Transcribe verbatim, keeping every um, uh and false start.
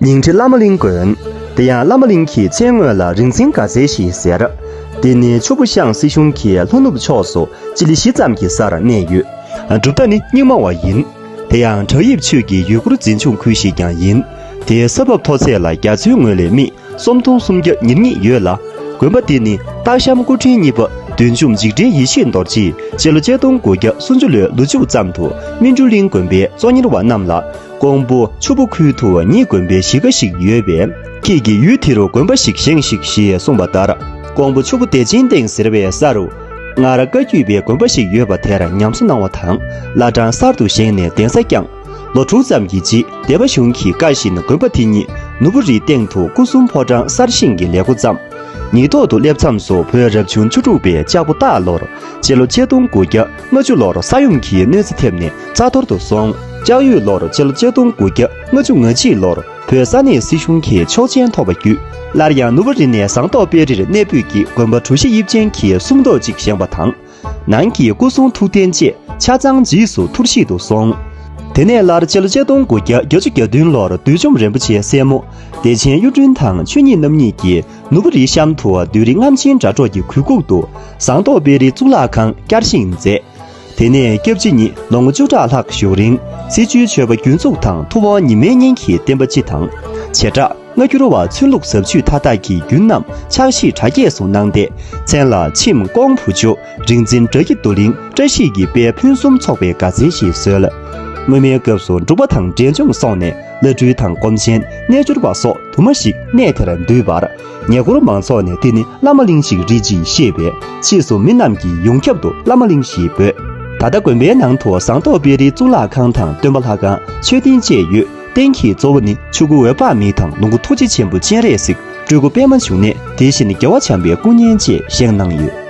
ཉིང་ཁྲི་བླ་མ་གླིང་དགོན། དེ་ཡང་བླ་མ་གླིང་གི་མཚན་དངོས་ལ་རིག་འཛིན་དགའ་ཚལ་ཞེས་ཟེར། འདི་ནི་ཆུ་བོ་ཤང་སྲིད་གཞུང་གི་ལྷོ་ནུབ་ཕྱོགས་སུ་སྤྱི་ལེ་བཞི་ཙམ་གྱི་སར་གནས་ཡོད། གྲུབ་མཐའ་ནི་རྙིང་མ་བ་ཡིན། དེ་ཡང་བྲག་ཡིབ་ཆོས་ཀྱི་ཡུལ་སྐོར་འཛིན་སྐྱོང་ཁུལ་ཞིག་ཀྱང་ཡིན། དེའི་ས་བབ་མཐོ་ཚད་ལ་རྒྱ་མཚོའི་ངོས་ལས་སྨི་སུམ་སྟོང་སུམ་བརྒྱ་ཉེར་གཉིས་ཡོད་ལ། དགོན་པ་འདི་ནི་སྟག་ཤམ་སྐུ་ཕྲེང་གཉིས་པ་བདུད་འཇོམས་འཇིགས་བྲལ་ཡེ་ཤེས་རྡོ་རྗེས་སྤྱི་ལོ་ཆིག་སྟོང་དགུ་བརྒྱ་སུམ་ཅུ་ལོའི་ལོ་མཇུག་ཙམ་དུ་སྨིན་གྲོལ་གླིང་དགོན་པའི་གཙོ་གཉེར་བ་རྣམས་ལ། ཀོང་པོ་ཆུ་བོ་ཁུལ་དུ་ཉིད་དགོན་པའི་གཞིས་ཀ་ཞིག་ཡོད་པས། ཁྱེད་ཀྱིས་ཡུལ་དེ་རུ་དགོན་པ་ཞིག་བཞེངས་ཤིག་ཞེས་གསུངས་པ་ལྟར། ཀོང་པོ་ཆུ་བོ་བདེ་ཆེན་སྟེང་ཟེར་བའི་ས་རུ། སྔར་བཀའ་བརྒྱུད་པའི་དགོན་པ་ཞིག་ཡོད་པ་དེར་ཉམས་གསོ་གནང་བ་དང་། བླ་བྲང་གསར་དུ་བཞེངས་ནས་གདན་ས་བསྐྱངས། ལོ་དྲུག་ཙམ་གྱི་རྗེས་སྡེ་པ་གཞུང་གིས་བཀའ་བཞིན་དགོན་པ་དེ་ཉིད་ནོར་བུ་རིའི་སྟེང་དུ་སྐུ་གསུམ་ཕོ་བྲང་གསར་བཞེངས་ཀྱི་ལས་འགོ་བརྩམས། ཉིས་ཐོག་ཏུ་སླེབས་མཚམས་སུ་བོད་རབ་བྱུང་བཅུ་དྲུག་པའི་ལྕགས་ཕོ་སྟག་ལོར་སྤྱི་ལོ་ཆིག་སྟོང་དགུ་བརྒྱ་ལྔ་བཅུ་ལོར་ས་ཡོམ་གྱི་གནོད་འཚེ་ཐེབས་ནས་རྩ་གཏོར་དུ་སོང་། ལྕགས་ཡོས་ལོར་སྤྱི་ལོ་ཆིག་སྟོང་དགུ་བརྒྱ་ལྔ་བཅུ་ང་གཅིག་ལོར་བོད་ས་གནས་སྲིད་གཞུང་གིས་ཆོག་མཆན་ཐོབ་པ་བརྒྱུད། སླར་ཡང་ནུབ་རི་ནས་ཟངས་མདོག་དཔལ་རིར་གནས་སྤོས་ཀྱིས་དགོན་པ་གྲུ་བཞི་དབྱིབས་ཅན་གྱི་སུམ་མདོ་གཅིག་བཞེངས་པ་དང་། ནང་གི་སྐུ་གསུང་ཐུགས་རྟེན་བཅས་ཆ་ཚང་རྗེས་སུ་ཐུར་བཞེས་དུ་སོང་། དེ་ནས་སླར་སྤྱི་ལོ་ཆིག་སྟོང་དགུ་བརྒྱ་བརྒྱད་ཅུ་གྱ་བདུན་ལོར་བདུད་འཇོམས་རིན་པོ་ཆེའི་སྲས་མོ་བདེ་ཆེན་གཡུ་སྒྲོན་དང་ཆོས་ཉིད་རྣམ་གཉིས་ཀྱིས་ནུབ་རིའི་གཤམ་དུ་བདུད་རི་རྔམ་ཆེན་སྒྲ་སྒྲོགས་ཀྱི་གོས་ཁུག་ཏུ་ཟངས་མདོག་དཔལ་རིའི་གཙུག་ལག་ཁང་བསྐྱར་བཞེངས་མཛད། དེ་ནས་སྐྱབས་རྗེ་ཉིད་ལོ་ངོ་བཅུ་ཕྲག་ལྷག་བཞུགས་རིང་། སྲིད་བྱུས་ཆོས་པ་རྒྱུན་ཚོགས་དང་ཐུབ་དབང་ཉི་མའི་གཉེན་གྱི་བསྟན་པ་སྤྱི་དང་། བྱེ་བྲག་སྔ་འགྱུར་བ་ཚུན་ལུགས་ཟབ་ཆོས་མཐའ་དག་གི་རྒྱུན་རྣམས་ཕྱག་བཞེས་གྲ་རྒྱས་སུ་གནང་སྟེ། མཚན་ལ་ཆེམས་ཀོང་བུ་ཆུ། རིག་འཛིན་བྲག་གི་རྡོར་གླིང་། བཀྲ་ཤིས་ཀྱི་དཔལ་ཕུན་སུམ་ཚོགས་པའི་དགའ་ཚལ་ཞིག་བཟོས། སྔོན་མའི་སྐབས་སུ་འབྲུག་པ་དང་འབྲས་ལྗོངས་སོགས་ནས་བླ་སྤྲུལ་དང་སྒོམ་ཆེན། རྣལ་འབྱོར་པ་སོགས་དུ་མ་ཞིག་གནས་དེར་འདུས་པར། ཉེ་འཁོར་མང་ཚོགས་ནས་འདི་ནི་བླ་མ་གླིང་ཞིག་རེད་ཅེས་བཤད་པས། ཕྱིས་སུ་མི་རྣམས་ཀྱིས་ཡོངས་ཁྱབ་ཏུ་བླ་མ་གླིང་ཞེས་འབོད། ད་ལྟ་དགོན་པའི་ནང་དུ་ཟངས་མདོག་དཔལ་རིའི་གཙུག་ལག་ཁང་དང་སྟོན་པ་ལྷ་ཁང་། མཆོད་རྟེན་བཅས་ཡོད། རྟེན་གྱི་གཙོ་བོ་ནི་ཆུ་སྐུ་འོད་དཔག་མེད་དང་ལོངས་སྐུ་ཐུགས་རྗེ་ཆེན་པོ་སྤྱན་རས་གཟིགས། སྤྲུལ་སྐུ་པདྨ་འབྱུང་གནས། དེ་བཞིན་རྒྱལ་བ་བྱམས་པའི་སྐུ་བརྙན་བཅས་བཞེངས་གནང་ཡོད།